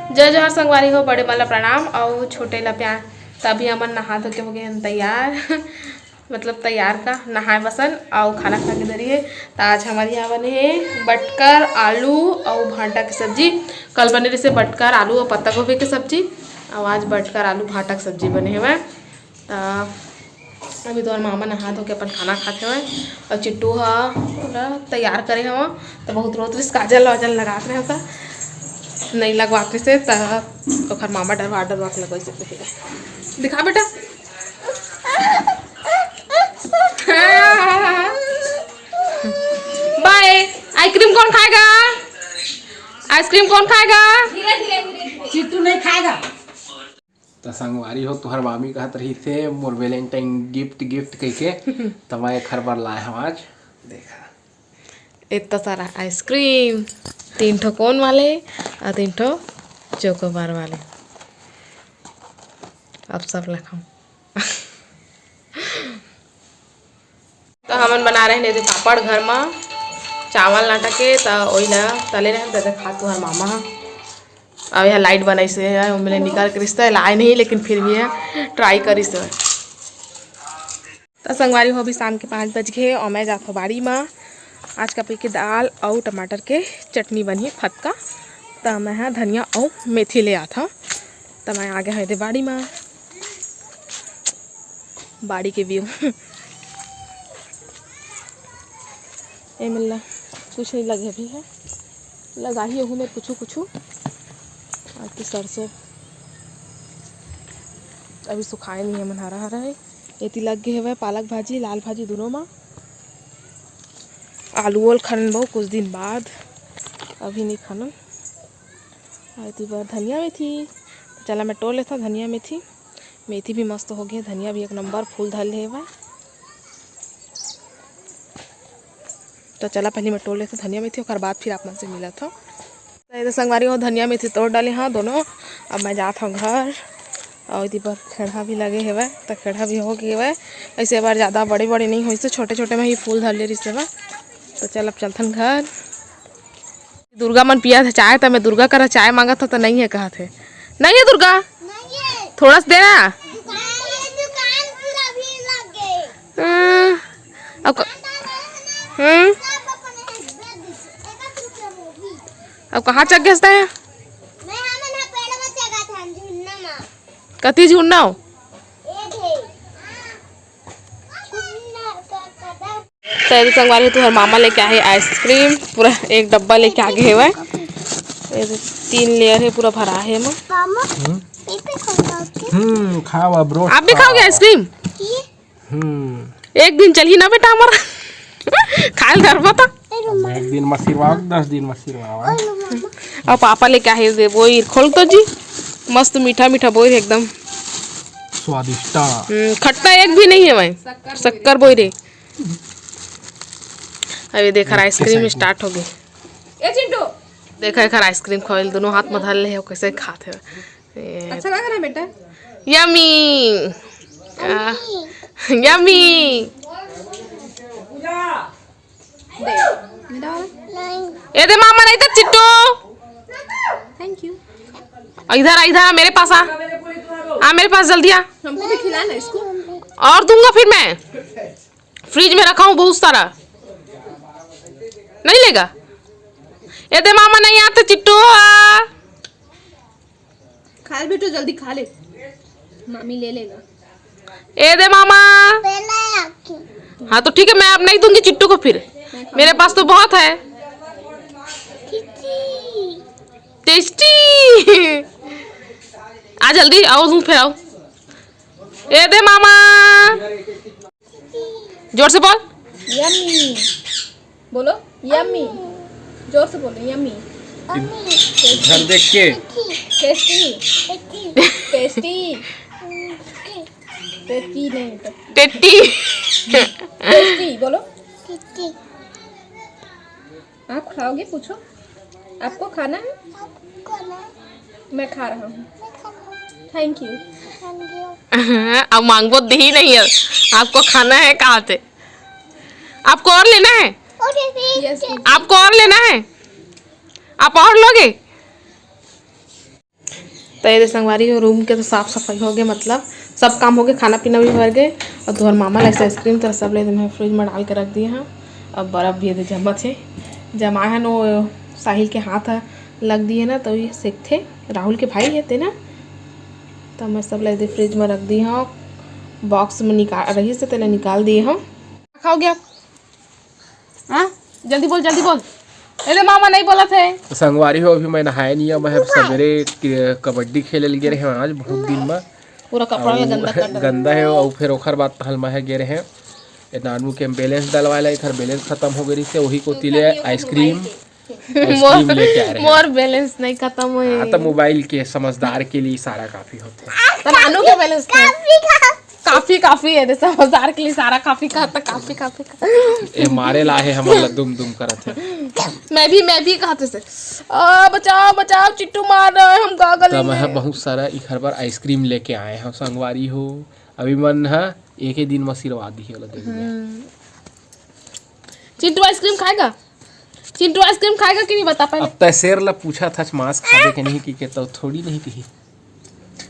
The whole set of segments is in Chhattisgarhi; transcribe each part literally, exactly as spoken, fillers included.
जय जोहार संगवारी हो, बड़े मन ला प्रणाम अउ छोटे ला प्यार। त अभी हमन नहा धो के हो गए हन तैयार मतलब तैयार का, नहाए बसन अउ खाना खा के धरी है। त आज हमर यहाँ बने है बटकर, आलू अउ भांटा के सब्जी। कल बने रहिसे बटकर, आलू अउ पत्ता गोभी के सब्जी, अउ आज बटकर, आलू, भांटा के सब्जी बने हवय। त अभी तोर मामा नहा धो के अपन खाना खात हवय अउ चिट्टू ह पूरा तैयार करे हवय। त बहुत रोत रिस काजल वाजल लगात रहे त नहीं लगवात रिसे त ओखर मामा डरवा डरवा के लगवाइस हे। दिखा बेटा। बाय। आइसक्रीम कौन खाएगा? आइसक्रीम कौन खाएगा? चिट्टू नहीं खाएगा। त संगवारी हो, तुहर मामी कहत रहिसे मोर Valentine gift, gift कहिके, त मैं एखर बर लाए हव आज। देखा, इतना सारा आइसक्रीम, तीन ठो कोन वाले अउ तीन ठो चोकोबार वाले। अब सब ला खाऊं। तो हमन बना रहे हैं पापड़ घर में, चावल आटा के, तो वही ला तले रहे हैं, तो खात तुहर मामा ह। अब यह लाइट बनाइस हे, ओमे ले निकाल के रिस त लाए नहीं, लेकिन फिर भी यह ट्राई करिस हे। त संगवारी हो, अभी शाम के पाँच बज गए हे अउ मैं जात हव बाड़ी म। आज का पी के दाल अउ टमाटर के चटनी बनही फतका। त मैं ह धनिया अउ मेथी ले आत हव। त मैं आ गए हव एदे बाड़ी म। बाड़ी के व्यू। ए मेला कुछ नहीं लगे अभी है, लगाही ओहू में कुछू कुछू। आज के सरसों अभी सुखाए नहीं है, मन हरा हरा है। एती लग गए हवय पालक भाजी, लाल भाजी दोनों मा। आलू ओल खनन बहु कुछ दिन बाद, अभी नहीं खनन। आ एती बर धनिया मेथी, चला मैं टोर लेथव धनिया मेथी। मेथी भी मस्त हो गए, धनिया भी एक नंबर फूल धर ले हवय। तो चला पहले मैं टोर लेथव धनिया मेथी, ओकर बाद फिर आप मन से मिलत हव। तो ये तो संगवारी हो, धनिया मेथी तोड़ डाले हाँ दोनों। अब मैं जात हव घर। और इधर पर खेड़ा भी लगे हवय, तो खेड़ा भी हो गए हवय। ऐसे बार ज़्यादा बड़े बड़े नहीं होइस, तो छोटे छोटे में ही फूल धर ले रहिस हवय। तो चल अब चलथन घर। दुर्गा मन पिया थे चाय, त मैं दुर्गा करा चाय मांगत हव, त नहीं है कहत हे। नहीं है दुर्गा, नहीं है। थोड़ा सा देना। दुकान, ये दुकान पूरा भीड़ लग गए। हाँ, अब क-, दुकानदार है ना, हम्म। सब अपने बेच दीजिए। एक आध रुपया में भी। अब कहाँ चघ गया था? मैं हमन हा पेड़ में चघा था, झुन्ना मा। कति झुन्ना हो? ये थे। झुन्ना का कदम। तो ये तो संगवारी हो, तुहर मामा लेके आहे आइसक्रीम, पूरा एक डब्बा लेके आ गए हवय। ये तो तीन लेयर है, पूरा भरा है एमा। मामा, हम्म। ये पे खाऊंगा, ओके? हम्म, खाओ अब रोज आप भी खाओ। खाओगे आइसक्रीम? ये? हम्म। एक दिन चलही ना बेटा हमारा। खाए ल धरबो तो। ए, रुमाल। एक दिन में सिरवाओ, दस दिन में सिरवाओ। ओ, रुमाल। अब पापा लेके आहे बोइर, खोल तो जी, मस्त मीठा मीठा बोइर एकदम। स्वादिष्टा। हम्म, खट्टा एक भी नहीं है भाई, शक्कर बोइर है। अभी देखा, आइसक्रीम स्टार्ट हो गई। ए चिंटू, देखा, एकर आइसक्रीम खवाइल, दोनों हाथ में धर ले हो, कैसे खात है। ए, अच्छा लगा ना बेटा? यम्मी। आ, यम्मी। दे, मेरा वाला। ए दे मामा, नहीं तो चिट्टू। Thank you. इधर आ, इधर आ, मेरे पास आ। आ मेरे पास जल्दी आ। हमको भी खिला ना इसको। और दूंगा फिर मैं। फ्रिज में रखा हूँ बहुत सारा। नहीं लेगा? ए दे मामा, नहीं आते चिट्टू, आ। खा ले बेटो, जल्दी खा ले, मामी ले लेगा। ए दे मामा। पहले आके। हाँ तो ठीक है, मैं अब नहीं दूंगी चिट्टू को फिर, मेरे पास तो बहुत है। टेस्टी। आ जल्दी आओ, तुम फिर आओ। ए दे मामा। जोर से बोल। यम्मी। बोलो, यम्मी। जोर से बोलो, यम्मी। इधर देख के। टेस्टी। टेस्टी। टेस्टी नहीं, टेस्टी। टेस्टी। टेस्टी, बोलो। आप खाओगे? पूछो, आपको खाना है? मैं खा रहा हूँ। Thank you. अब मांगबो दही नहीं है, आपको खाना है कहा थे? आपको और लेना है? यस। आपको और लेना है? आप और लोगे? तो ये दे संगवारी हो, रूम के तो साफ सफाई हो गए, मतलब सब काम हो गए, खाना पीना भी भर गए। और तुम्हारे मामा ला आइसक्रीम तो सब ले मैं फ्रिज में डाल के रख दिए हैं। अब बर्फ भी ये दे जमत है, जमा है नो, साहिल के हाथ लग दिए ना, तो ये सेकथे, राहुल के भाई है ते ना, तो मैं सब ले दे फ्रिज में रख दी हूँ। बॉक्स में निकाल रही से तेला निकाल दिए हूँ। खाओगे आप? हाँ, जल्दी बोल, जल्दी बोल। अरे मामा नहीं बोला थे। तो संगवारी हो, अभी मैं नहाए नहीं हूँ, मैं सवेरे क-, कबड्डी खेले ले गे रहे हैं आज बहुत दिन में। पूरा कपड़ा में और गंदा कर डाला। गंदा है, और फिर ओखर बाद तहल मैं गे रहे हैं। ए नानू के बैलेंस डलवाए ला, एकर बैलेंस खत्म हो गई से, वही को तिले आइसक्रीम, आइसक्रीम लेके आ रहे हैं। मोर बैलेंस नहीं खत्म हुई। हाँ, तो मोबाइल के समझदार के लिए इशारा काफी होते हैं। तो नानू के बैलेंस काफी, काफी है, समझदार के लिए इशारा काफी कहा था, काफी, काफी कहा। ए मारे ला है, हमन ला दुम दुम करत है। मैं भी, मैं भी कहते से, "आ, बचाओ, बचाओ, चिंटू मार रहे हैं, हम का तो गली मैं में।" बहुत सारा इखर बार आइसक्रीम लेके आए हैं, संगवारी हो। अभी मन हा एक ही दिन में आशीर्वाद ही वाला दे दिया। हम्म। चिंटू आइसक्रीम खाएगा? चिंटू आइसक्रीम खाएगा कि नहीं, बता पहले। अब तय शेर ला पूछा था मांस खावे के नहीं की के, तो थोड़ी नहीं कही।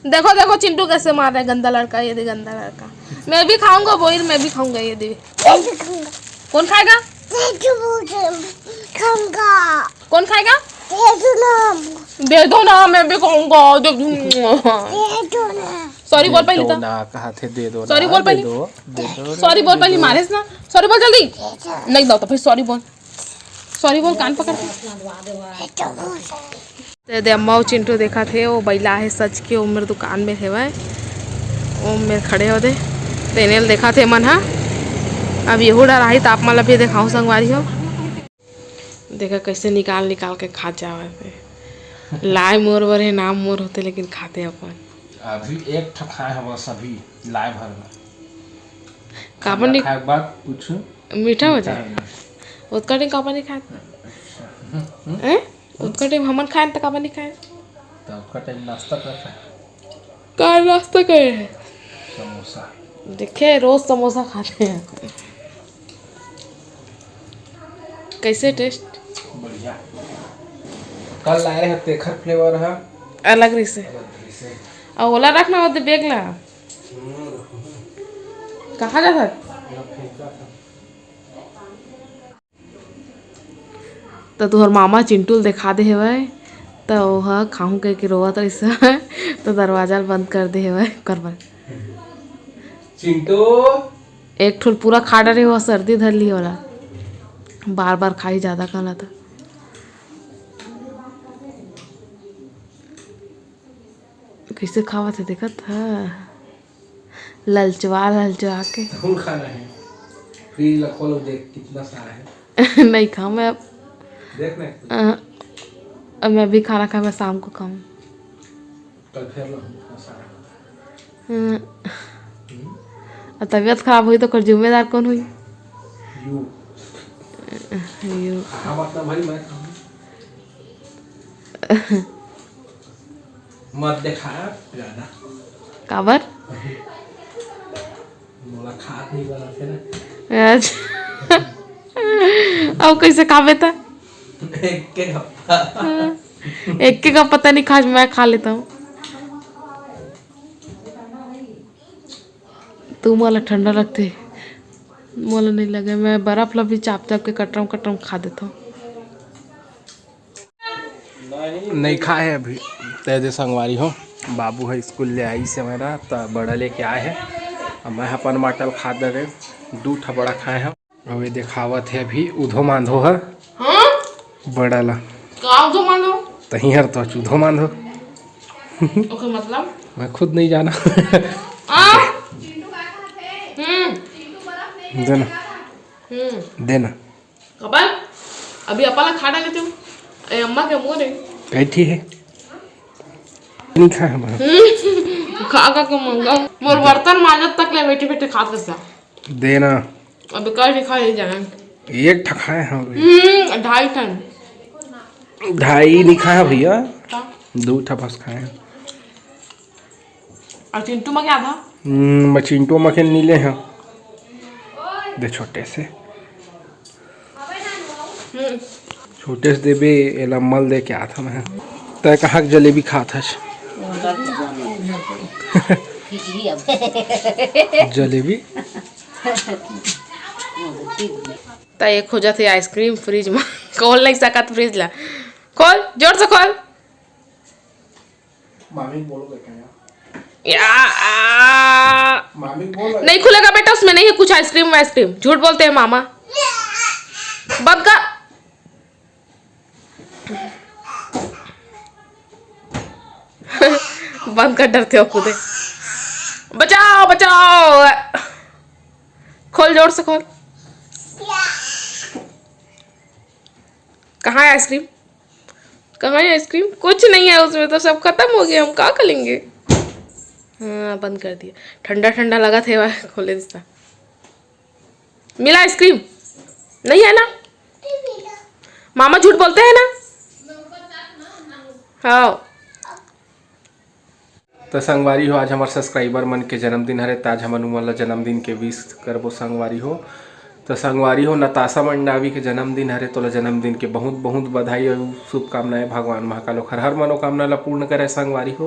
देखो, देखो, चिंटू कैसे मार रहा है, गंदा लड़का, ये दे गंदा लड़का। मैं भी खाऊंगा बोइर, मैं भी खाऊंगा, ये दे। कौन खाएगा? खाऊंगा। कौन खाएगा? दे दो ना। दे दो ना, मैं भी खाऊंगा, दे दूंगा। दे दो ना। सॉरी बोल पहले तो। ना कहा थे, दे दो सॉरी ना, बोल दे पहले। दो, दे दो ना, सॉरी बोल दे पहले, दो। मारेस ना। सॉरी बोल जल्दी। नहीं दो तो फिर सॉरी बोल। सॉरी बोल, कान पकड़ के। ते दे अम्मा अउ चिंटू देखा थे, वो बैला है सच के, वो मेरे दुकान में हेवय, वो मेरे खड़े हो दे। तेने ल देखा थे मन हा। अब यहू डर आही, ताप मन ल भी देखाऊं संगवारी हो। देखा कैसे निकाल निकाल के खा जावे थे। लाए मोर बर है, नाम मोर होते लेकिन खाते अपन। अभी एक ठो खाए हैं बस, अभी लाए भर में। काबर खाना नहीं खाए के बाद कुछ मीठा हो मीठा जाए। हो जाए। उतका टाइम काबर नहीं खाए? हैं? उतका टाइम हमन खाए त काबर नहीं खाए? तो उतका टाइम नाश्ता करता है। का नाश्ता करे है? समोसा। देखे, रोज समोसा खाते हैं। कैसे टेस्ट? बढ़िया। कल लाए रहे तेखर फ्लेवर है। अलग रही से। अलग रही से। और ओला रखना होते बैग ला। हम्म। कहाँ जाता? त तुहर मामा चिंटू ल देखा दे हेवय, त ओह खाहूं कहिके रोवत रहिस हवय, त दरवाजा ल बंद कर दे हेवय ओकर बर। चिंटू! एक ठो ल पूरा खा डरे, ओह सर्दी धर ली ओला, बार बार खाही जादा कहला त। कइसे खावत हे देखत ह, ललचवा ललचवा के। कौन खाना है? फ्रिज ला खोलो, देख कितना सारा है। नहीं खाऊं मैं अब। देख ना। अ, अब मैं अभी खाना खाऊं, मैं शाम को खाऊं। कल फिर लो, इतना सारा। हम्म। हम्म? और तबीयत खराब हुई तो ओकर जिम्मेदार कौन हुई? You। You। हाँ, मतलब भाई मैं खाऊं। मत देखा ज्यादा। काबर? मोला खात नहीं बना थे ना। अच्छा। अब कैसे खाबे त? एक के हफ्ता। हाँ। एक के का पता नहीं, खास मैं खा लेता हूँ। तू मोला ठंडा लगथे, मोला नहीं लगे। मैं बर्फ ला भी चाप चाप के कटरम कटरम खा देता हूँ। नहीं खाए हे अभी। ते दे संगवारी हो, बाबू ह स्कूल ले आइस हे मेरा, त बड़ा लेके आए हे। अब मैं अपन बाटल खा दे रहे, दू ठा बड़ा खाए हे। अब ये देखावत हे अभी उधो मांधो ह। हाँ? बड़ा ला। का उधो मांधो? तही हर तो उधो मांधो। ओकर मतलब? मैं खुद नहीं जाना। आ? हम्म। देना। हम्म। देना। काबर? अभी अपन ला खा डाले तू। ए, अम्मा के मोर है। बैठी है। नहीं खाए हमारा। हम्म। खा खा के मंगा। मोर बर्तन मांजत तक ले बैठे बैठे खात रहता। देना। अभी कल नहीं खा, नहीं जाना। एक ठा खाए हैं अभी। हम्म, ढाई ठन। ढाई नहीं खाए हैं भैया। का? दो ठा बस खाए हैं। और चिंटू में क्या था? हम्म, मैं चिंटू में के नीले हैं। दे छोटे से। हम्म। छोटे से देबे, एला मल दे के आत हन। तै कहाँ के जलेबी खात हस? जलेबी। त ये खोजत हे आइसक्रीम फ्रिज में। खोल नहीं सकत फ्रिज ला। खोल, जोर से खोल। मामी बोलो बेटा यार। या, आ, मामी बोलो। नहीं खुलेगा बेटा, उसमें नहीं है कुछ आइसक्रीम वाइसक्रीम। झूठ बोलते हैं मामा। बंद कर। बंद कर, डरते हो खुदे। बचाओ, बचाओ। खोल, जोर से खोल। कहाँ है आइसक्रीम? कहाँ है आइसक्रीम? कुछ नहीं है उसमें, तो सब खत्म हो गया। हम क्या करेंगे? हाँ, बंद कर दिया। ठंडा ठंडा लगा थे, खोले दिसता। मिला आइसक्रीम? नहीं है ना? मामा झूठ बोलते हैं ना? हाँ। तो संगवारी हो, आज हमार सब्सक्राइबर मन के जन्मदिन हरे, त आज हमन उमन ला जन्मदिन के विश करबो संगवारी हो। तो संगवारी हो, नताशा मंडावी के जन्मदिन हरे, तोला जन्मदिन के बहुत बहुत बधाई और शुभकामनाएं। भगवान महाकाल ओखर हर मनोकामना ला पूर्ण करे संगवारी हो।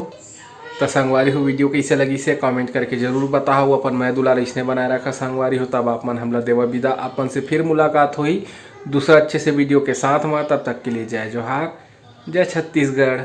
तो संगवारी हो, वीडियो कैसे लगी से कमेंट करके जरूर बताओ। अपन मैं दुलार इसने बनाए रखा संगवारी हो। तब आप मन हमला देवा विदा, अपन से फिर मुलाकात होही दूसरा अच्छे से वीडियो के साथ में। तब तक के लिए जय जोहार, जय छत्तीसगढ़।